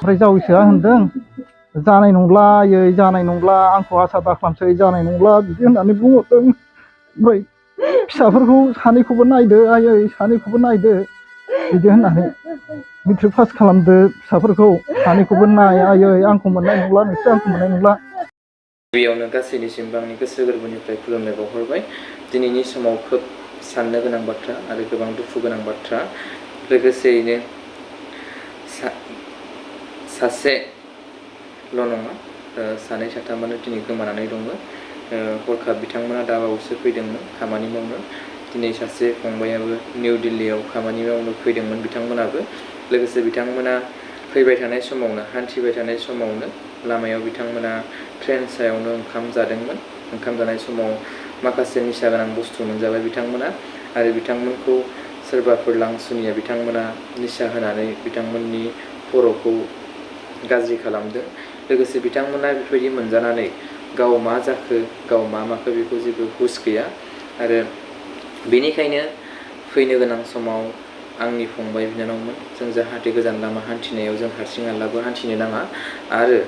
ओमफ्राय जावैसोआ होनदों जानाय नंला जानाय नंला आंखौ आसा दाख्लामसै जानाय नंला बिदि होननानै बुंहरदों। ओमफ्राय फिसाफोरखौ सानैखौबो नायदो आयै सानैखौबो नायदो बिदि होननानै मेट्रिक पास खालामदो फिसाफोरखौ सानैखौबो नाय आयै आंखौ मोननाय नंला नोंसोर आंखौ मोननाय नंला। बेयावनो गासैनिसिमबो आंनि गोसो गोरबोनिफ्राय खुलुमनाय बावहरबाय। दिनैनि समाव खोब साननो गोनां बाथ्रा आरो गोबां दुखु गोनां बाथ्रा। लोगोसेयैनो सासेल' नङा सानै साथामानो दिनै गोमानानै दङ। हरखाब बिथांमोना दाबावैसो फैदोंमोन खामानि मावनो। दिनै सासे फंबायाबो निउ दिल्लीयाव खामानि मावनो फैदोंमोन बिथांमोनाबो। लोगोसे बिथांमोना फैबाय थानाय समावनो हान्थिबाय थानाय समावनो लामायाव बिथांमोना ट्रेन सायावनो ओंखाम जादोंमोन। ओंखाम जानाय समाव माखासे निसा गोनां बुस्थु मोनजाबाय बिथांमोना आरो बिथांमोनखौ सोरबाफोर लांसुनिया बिथांमोना निसा होनानै बिथांमोननि खर'खौ गाज्रि खालामदों। लोगोसे बिथांमोना बेफोरबायदि मोनजानानै गाव मा जाखो गाव मा माखो बेखौ जेबो हुस गैया आरो बेनिखायनो फैनो गोनां समाव आंनि फंबाय बिनानावमोन जों जाहाथे गोजान लामा हान्थिनायाव जों हारसिं हालाबो हान्थिनो नाङा आरो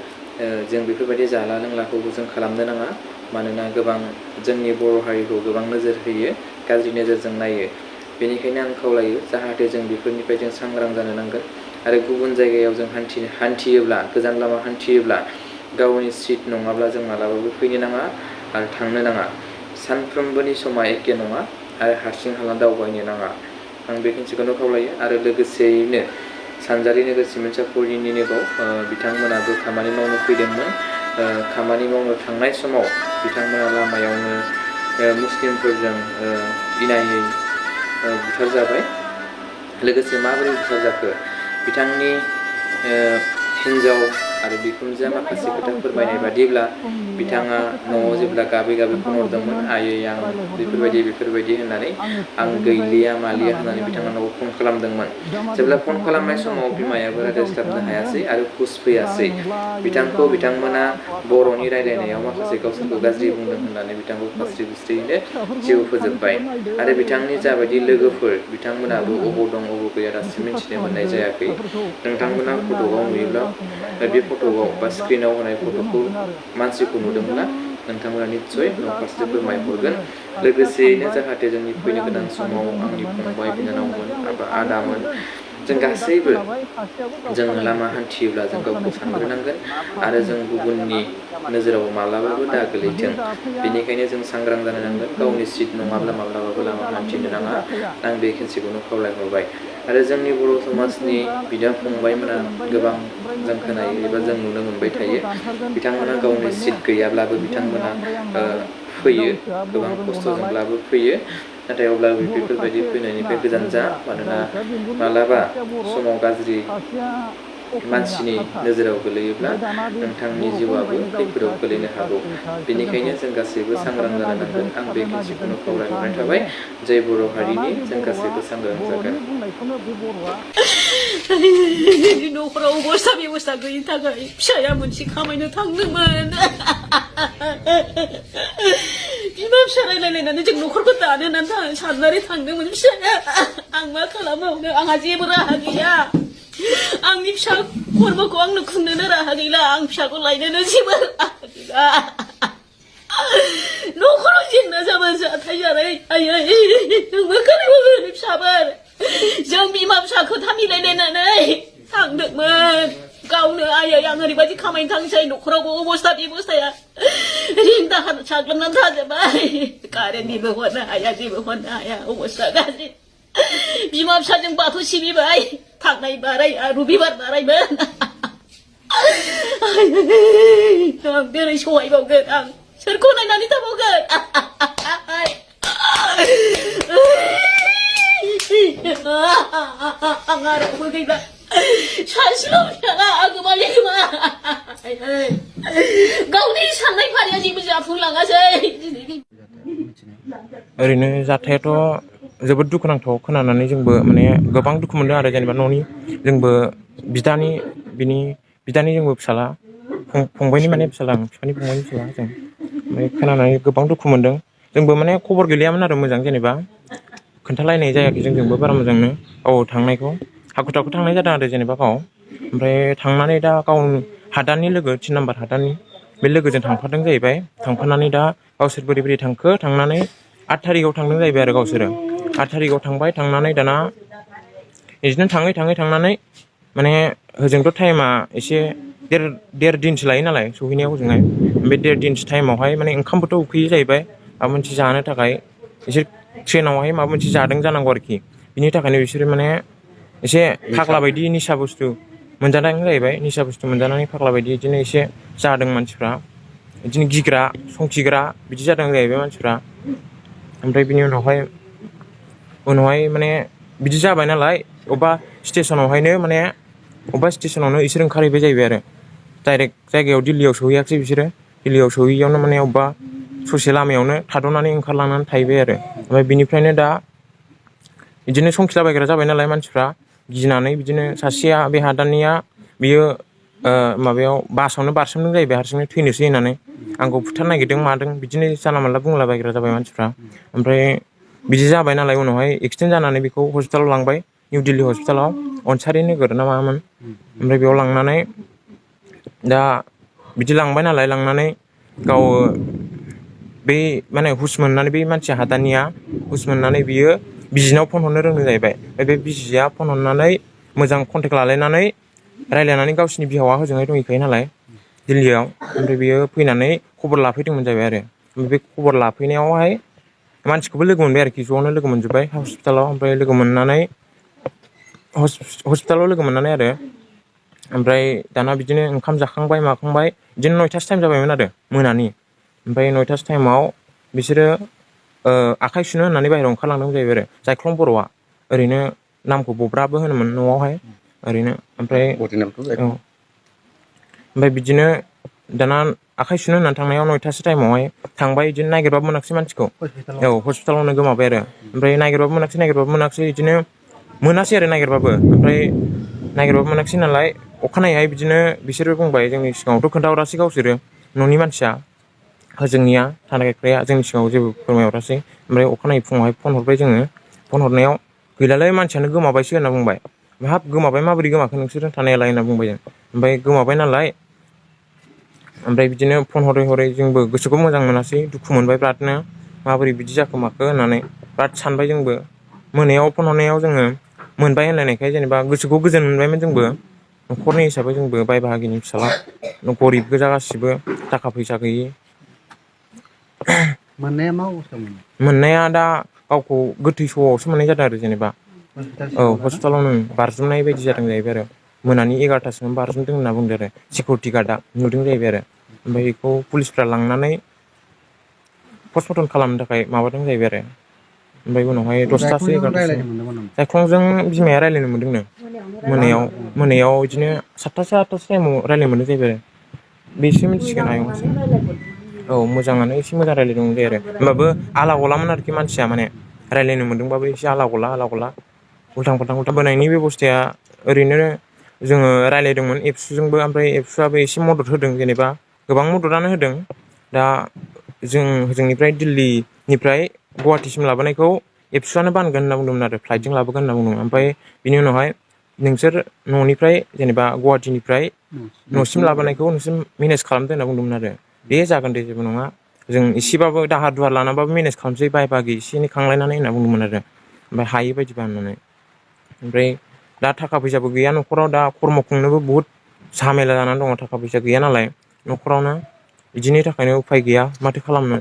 जों बेफोरबायदि जाला लोंलाखौबो जों खालामनो नाङा। मानोना गोबां जोंनि बर' हारिखौ गोबां नोजोर होयो गाज्रि नोजोरजों नायो। बेनिखायनो आं खावलायो जाहाथे जों बेफोरनिफ्राय जों सांग्रां जानो नांगोन आरो गुबुन जायगायाव जों हान्थियोब्ला गोजान लामा हान्थियोब्ला गावनि सिट नङाब्ला जों मालाबाबो फैनो नाङा आरो थांनो नाङा। सानफ्रोमबोनि समा एखे नङा आरो हारसिं हाला दावबायनो नाङा। आं बे खिनिखौनो खावलायो आरो लोगोसेयैनो सानजारि नोगोर सिमेन्ट सापरिनि बिथांमोनाबो खामानि मावनो फैदोंमोन। खामानि मावनो थांनाय समाव बिथांमोना लामायावनो मुस्लिमफोरजों इनायै बुथारजाबाय। लोगोसे माबोरै बुथारजाखो बिथांनि हिन्जाव आरो बिखुनजोआ माखासे खोथा फोरमायनाय बादिब्ला बिथाङा न'आव जेब्ला गाबै गाबै फन हरदोंमोन आयै आं बेफोरबायदि होननानै आं गैलिया मालिया होननानै बिथाङा न'आव फन खालामदोंमोन। जेब्ला फन खालामनाय समाव बिमायाबो रायज्लायस्लाबनो हायासै आरो हुस फैयासै। बिथांखौ बिथांमोना बर'नि रायज्लायनायाव माखासे गावसोरखौ गाज्रि बुंदों होननानै बिथांखौ खास्रि बुस्रियैनो जिउ फोजोबबाय आरो बिथांनि जाबायदि लोगोफोर बिथांमोनाबो अबाव दं अबाव गैया दासिम मिथिनो मोननाय जायाखै। नोंथांमोना फट'आव नुयोब्ला बे फट'आव बा स्क्रिनाव होनाय फट'खौ मानसिखौ नुदोंब्ला नोंथांमोना निस्सय न' फारसे फोरमायहरगोन। लोगोसेयैनो जाहाथे जोंनि फैनो गोनां समाव आंनि फंबाय बिनानावमोन एबा आदामोन जों गासैबो जोङो लामा हान्थियोब्ला जों गावखौ सानग्रोनांगोन आरो जों गुबुननि नोजोराव माब्लाबाबो दा गोलैथों बेनिखायनो जों सांग्रां जानो नांगोन। गावनि सिट नङाब्ला माब्लाबाबो लामा हान्थिनो नाङा। आं बे खिनिखौनो खावलायहरबाय आरो जोंनि बर' समाजनि बिदा फंबायमोना गोबां जों खोनायो एबा जों नुनो मोनबाय थायो बिथांमोना गावनि सिट गैयाब्लाबो बिथांमोना फैयो गोबां खस्थ'जोंब्लाबो फैयो। नाथाय अब्लाबो बेफोरबायदि फैनायनिफ्राय गोजान जा। मानोना मालाबा समाव गाज्रि मानसिनि नोजोराव गोलैयोब्ला नोंथांनि जिउआबो खैफोदाव गोलैनो हागौ। बेनिखायनो जों गासैबो सांग्रां जानो नांगोन। आं बे खिनिखौनो खावलायहरनाय थाबाय। जय बर' हारिनि जों गासैबो सांग्रां जागोन। न'खराव अबस्था बेबस्था गैयिनि थाखाय फिसाया मोनसे खामायनो थांदोंमोन। बिमा फिसा रायलायलायनानै जों न'खरखौ दानो होननानै साननानै थांदोंमोन फिसाया। आं मा खालामबावनो आंहा जेबो राहा गैया। आंनि फिसा खर्मखौ आंनो खुंनोनो राहा गैला। आं फिसाखौ लायनोनो जेबो राहा गैला। न'खराव जेंना जाबा जाथाय जानाय आयै नोंबो खोनायोमोन फिसाफोर जों बिमा फिसा खोथा मिलायलायनानै थांदोंमोन। गावनो आयै आं ओरैबायदि खामायनो थांसै न'खरावबो अबस्था बेबस्थाया रिं दाहार साग्लोबनानै थाजोब्बाय। कारेन्टनिबो हरनो हाया जेबो हरनो हाया अबस्था गाज्रि। बिमा फिसाजों बाथौ सिबिबाय थांनाय बाराय रबिबार बारायमोन। आं दिनै सहायबावगोन आं सोरखौ नायनानै थाबावगोन। आंहा रावबो गैला सासेल' फिसाला गोमालै गोमा गावनि साननाय फारिया जेबो जाफुंलाङासै। ओरैनो जाथायाथ' जोबोद दुखुनांथाव खोनानानै जोंबो माने गोबां दुखु मोनदों आरो जेनेबा न'नि जोंबो बिदानि जोंबो फिसाला फंबायनि माने फिसाला बिफानि फंबायनि फिसाला जों ओमफ्राय खोनानानै गोबां दुखु मोनदों। जोंबो माने खबर गैलायामोन आरो मोजां जेनेबा खोन्थालायनाय जायाखै जोंजोंबो बारा मोजांनो थांनायखौ हाखु दाखु थांनाय जादों आरो जेनेबा ओमफ्राय थांनानै दा गाव हादाननि लोगो 3 नाम्बार हादाननि बे लोगोजों थांफादों जाहैबाय थांफानानै दा गावसोर बोरै बोरै थांखो थांनानै 8 थारिखआव थांदों जाहैबाय आरो गावसोरो 8 थारिखआव थांबाय थांनानै दाना बिदिनो थांनानै माने होजोंथ' टाइमा एसे देर दिनसो लायो नालाय सहैनायाव हजोंहाय बे 1.5 दिनसो टाइमावहाय माने ओंखामबोथ' उखैयो जाहैबाय माबा मोनसे जानो थाखाय बिसोर ट्रेनावहाय माबा मोनसे जादों जानांगौ आरोखि बिनि थाखायनो बिसोरो माने एसे फाग्ला बायदि निसा बुस्थु मोनजादों जाहैबाय निसा बुस्थु मोनजानानै फाग्ला बायदि बिदिनो एसे जादों मानसिफ्रा बिदिनो गिग्रा संखिग्रा बिदि जादों जाहैबाय मानसिफ्रा ओमफ्राय बिनि उनावहाय माने बिदि जाबाय नालाय अबेबा स्टेसनावनो इसोर ओंखारहैबाय जाहैबाय आरो डाइरेक्ट जायगायाव दिल्लीयाव सहैयाखिसै बिसोरो दिल्लीयाव सहैयावनो माने अबेबा ससे लामायावनो थाद'नानै ओंखारलांनानै थाहैबाय आरो ओमफ्राय बिनिफ्रायनो दा बिदिनो संखिलाबायग्रा जाबाय नालाय मानसिफ्रा गिनानै बिदिनो सासेया बे हादाननिया बियो माबायाव बासावनो बारसोमदों जाहैबाय हारसिंनो थैनोसै होननानै आंखौ बुथारनो नागिरदों मादों बिदिनो जानला मोनला बुंलाबायग्रा जाबाय मानसिफ्रा ओमफ्राय बिदि जाबाय नालाय उनावहाय एक्सिडेन्ट जानानै बेखौ हस्पिटालाव लांबाय निउ दिल्ली हस्पिटालाव अनसारि नोगोर ना मामोन ओमफ्राय बेयाव लांनानै दा बिदि लांबाय नालाय लांनानै गाव बै माने हुस मोननानै बै मानसिया हादाननिया हुस मोननानै बियो बिजिनाव फन हरनो रोंदों जाहैबाय बे बिजिया फन हरनानै मोजां कन्टेक्ट लालायनानै रायज्लायनानै गावसिनि बिहावा हजोंहाय दंहैखायो नालाय दिल्लीयाव ओमफ्राय बियो फैनानै खबर लाफैदोंमोन जाहैबाय आरो बे खबर लाफैनायावहाय मानसिखौबो लोगो मोनबाय आरोखि ज'नो लोगो मोनजोब्बाय हस्पिटालाव ओमफ्राय लोगो मोननानै हस्पिटालाव लोगो मोननानै आरो ओमफ्राय दाना बिदिनो ओंखाम जाखांबाय माखांबाय बिदिनो 9थासो टाइम जाबायमोन आरो मोनानि ओमफ्राय 9थासो टाइमाव बिसोरो आखाइ सुनो होननानै बाहेरायाव ओंखारलांदों जाहैबाय आरो जायख्लं बर'आ ओरैनो नामखौ बब्राबो होनोमोन न'आवहाय ओरैनो ओमफ्राय बिदिनो दाना आखाइ सुनो होननानै थांनायाव 9थासो टाइमावहाय थांबाय बिदिनो नागिरबाबो मोनाखिसै मानसिखौ हस्पिटालावनो गोमाबाय आरो ओमफ्राय नागिरबाबो मोनाखिसै बिदिनो मोनासै आरो नागिरबाबो मोनाखिसै नालाय अखानायैहाय बिदिनो बिसोरो बुंबाय जोंनि सिगाङावथ' खोन्थाहरासै गावसोरो न'नि मानसिया होजोंनिया थानाय गायख्राया जोंनि सिगाङाव जेबो फोरमायहरासै ओमफ्राय अखानायै फुङावहाय फन हरबाय जोङो फन हरनायाव गैलालै मानसियानो गोमाबायसो होनना बुंबाय हाब गोमाबाय माबोरै गोमाखो नोंसोरो थानायालाय होनना बुंबाय जों ओमफ्राय गोमाबाय नालाय ओमफ्राय बिदिनो फन हरै हरै जोंबो गोसोखौ मोजां मोनासै दुखु मोनबाय बिरादनो माबोरै बिदि जाखो माखो होननानै बिराद सानबाय जोंबो मोनायाव फन हरनायाव जोङो मोनबाय होनलायनायखाय जेनेबा गोसोखौ गोजोन मोनबायमोन जोंबो न'खरनि हिसाबै जोंबो बाय बाहागिनि फिसाला गरिब गोजा गासिबो थाखा फैसा गैयि मोननाया मा अबस्थायाव मोनो? मोननाया दा गावखौ गोथै सहआवसो मोननाय जादों आरो जेनेबा हस्पिटालावनो बारजुमनाय बायदि जादों जाहैबाय आरो मोनानि 11थासोआवनो बारजुमदों होनना बुंदों आरो सिकिउरिटि गार्डआ नुदों जाहैबाय आरो ओमफ्राय बेखौ पुलिसफ्रा लांनानै पस्टमर्टम खालामनो थाखाय माबादों जाहैबाय आरो ओमफ्राय उनावहाय 10थासो 11थासो जायख्लंजों बिमाया रायज्लायनो मोनदोंनो मोनायाव बिदिनो 7थासो 8थासो टाइमाव रायज्लायनो मोनदों जाहैबाय आरो बेसो मिथिसिगोन आयंआसो औ मोजाङानो एसे मोजां रायज्लायदोंमोन जायो आरो होमबाबो आला गलामोन आरोखि मानसिया माने रायज्लायनो मोन्दोंबाबो एसे आला गला उल्थां फाल्थां बोनायनि बेब'स्थाया ओरैनो जोङो रायज्लायदोंमोन एबसुजोंबो ओमफ्राय एबसुआबो एसे मदद होदों जेनेबा गोबां मददानो होदों दा जोंनिफ्राय दिल्लीनिफ्राय गुवाहाटिसिम लाबोनायखौ एबसुआनो बानगोन होनना बुंदोंमोन आरो फ्लाइटजों लाबोगोन होनना बुंदोंमोन ओमफ्राय बिनि उनावहाय नोंसोर न'निफ्राय जेनेबा गुवाहाटिनिफ्राय न'सिम लाबोनायखौ नोंसोर मेनेज खालामदो होनना बुंदोंमोन आरो दे जागोन दे जेबो नङा जों एसेबाबो दाहार दुहार लानाबाबो मेनेज खालामसै बाय बागि एसे एनै खांलायनानै होनना बुंदोंमोन आरो ओमफ्राय हायै बायदिबा होननानै ओमफ्राय दा थाखा फैसाबो गैया न'खराव दा खर्म खुंनोबो बुहुद झामेला जानानै दङ थाखा फैसा गैया नालाय न'खरावनो बिदिनि थाखायनो उफाय गैया माथो खालामनो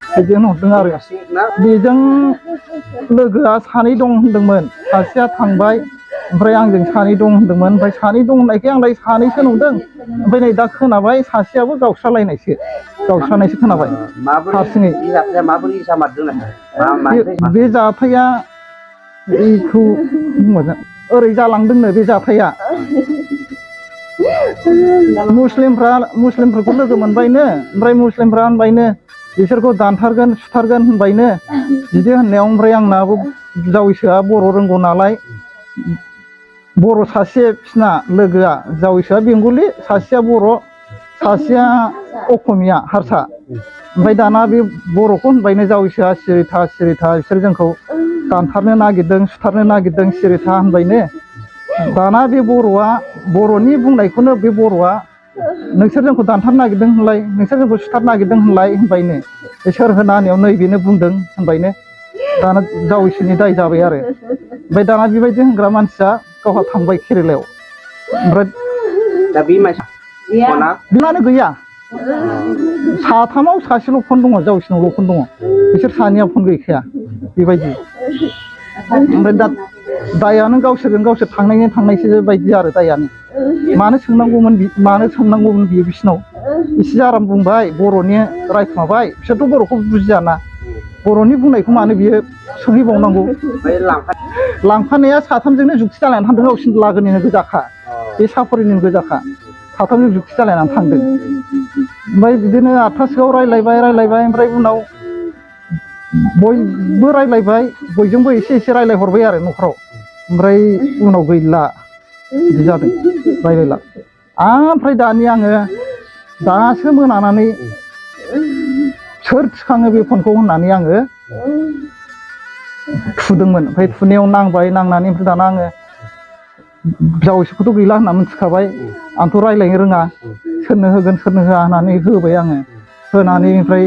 बिदिनो हरदों आरो बेजों लोगोआ सानै दं होनदोंमोन सासेया थांबाय ओमफ्राय आंजों सानै दं होनदोंमोन ओमफ्राय सानै दं होननायखाय आंलाय सानैसो नुदों ओमफ्राय नै दा खोनाबाय सासेयाबो गावस्रानायसो खोनाबाय हारसिङै बे जाथाया बेखौ ओरै जालांदोंनो बे जाथाया मुस्लिमफोरखौ लोगो मोनबायनो ओमफ्राय मुस्लिमफ्रा होनबायनो बिसोरखौ दानथारगोन सुथारगोन होनबायनो बिदि होननायाव ओमफ्राय आंनाबो जावैसोआ बर' रोंगौ नालाय बर' सासे बिसिना लोगोआ जावैसोआ बेंगलि सासेया बर' सासेया असमिया हारसा ओमफ्राय दाना बे बर'खौ होनबायनो जावैसोआ सिरि था बिसोर जोंखौ दानथारनो नागिरदों सुथारनो नागिरदों सिरि था होनबायनो दाना बे बर'नि बुंनायखौनो बे बर'आ नोंसोर जोंखौ दानथारनो नागिरदों होनलाय नोंसोर जोंखौ सुथारनो नागिरदों होनबायनो सोर होनायाव नै बेनो बुंदों होनबायनो दाना जावैसोनि दाय जाबाय आरो ओमफ्राय दाना बेबायदि होनग्रा मानसिया गावहा थांबाय केरेलायाव ओमफ्राय दा बे मानसिया बिनानो गैया साथामाव सासेल' फन दङ जावैसोनावल' फन दङ बिसोर सानैया फन गैखाया बेबायदि ओमफ्राय दा दायानो गावसोरजों गावसोर थांनायसो बायदि आरो दायानो मानो सोंनांगौमोन बियो बिसिनाव एसे आराम बुंबाय बर'नि रायखोमाबाय बिसोरथ' बर'खौ बुजियाना बर'नि बुंनायखौ मानो बियो सोंहैबावनांगौ लांफानाया साथामजोंनो जुक्ति जानानै थांदों गावसिनि लागोनिनो गोजाखा बे साफरिनिनो गोजाखा साथामजों जुक्ति जालायनानै थांदों ओमफ्राय बिदिनो 8थासोआव रायलायबाय ओमफ्राय उनाव बयबो रायलायबाय बयजोंबो एसे रायलायहरबाय आरो न'खराव ओमफ्राय उनाव गैला बिदि जादों रायलायला ओमफ्राय दानि आङो दासो मोनानानै सोर थिखाङो बे फनखौ होननानै आङो थुदोंमोन ओमफ्राय थुनायाव नांनानै ओमफ्राय दाना आङो जावैसोखौथ' गैला होनना मिथिखाबाय आंथ' रायलायनो रोङा सोरनो होगोन सोरनो होआ होननानै होबाय आङो होनानै ओमफ्राय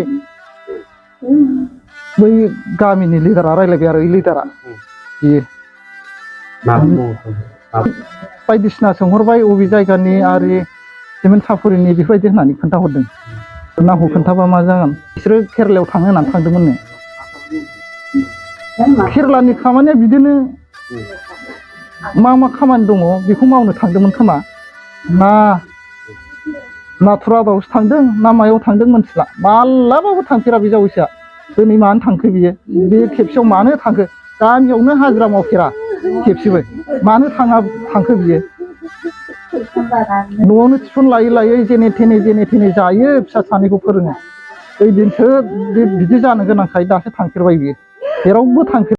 बै गामिनि लिडारा रायलायबाय आरो लिडारा बियो बायदिसिना सोंहरबाय अबे जायगानि आरि सिमेन्ट साफरिनि बेफोरबायदि होननानै खोन्थाहरदों नामखौ खोन्थाबा मा जागोन बिसोरो केरेलायाव थांनो होननानै थांदोंमोननो केरेलानि खामानिया बिदिनो मा खामानि दङ बेखौ मावनो थांदोंमोन खोमा ना नाथुराबादआवसो थांदों ना मायाव थांदों मोनथिला मालाबाबो थांफेरा बे जावैसोआ दिनै मानो थांखो बियो बे खेबसेयाव मानो थांखो गामियावनो हाजिरा मावफेरा खेबसेबो मानो थांखो बियो न'आवनो टिउसन लायै जेने थेने जायो फिसा सानैखौ फोरोङो ओइदिनसो बिदि जानो गोनांखाय दासो थांफेरबाय बियो जेरावबो थांफेर